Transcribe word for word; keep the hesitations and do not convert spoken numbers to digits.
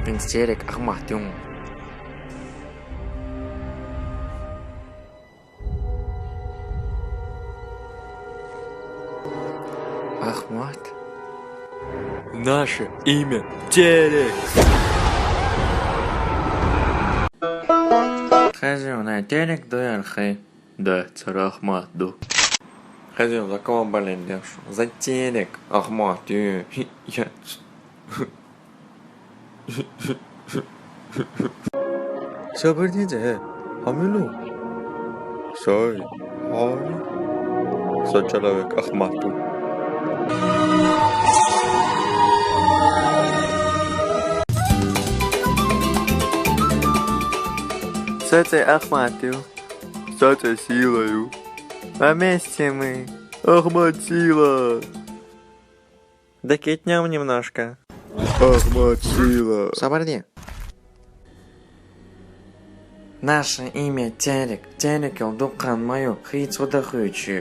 Принц Терек, Ахмат Тюн. Ахмат. Наше имя Терек. Хазиев на Терек дуярхи. Да, цара Ахмат ду. Хазиев, за кого болеть дашь? За Терек, Ахмат Тюн. Я. Сабарни дэ, хьамилу. Сай, хьай. Са человек Ахмат Тюн. Сэ цӏэ Ахмат Тюн. Сэ цӏэ Сила ю. Вместе мы. Ахмат Сила. Докетнём немножко. Ахмат Сила. Сабарни. Наше имя Терек. Терек ил дукъан маю, хыйцӏуда хуьчу.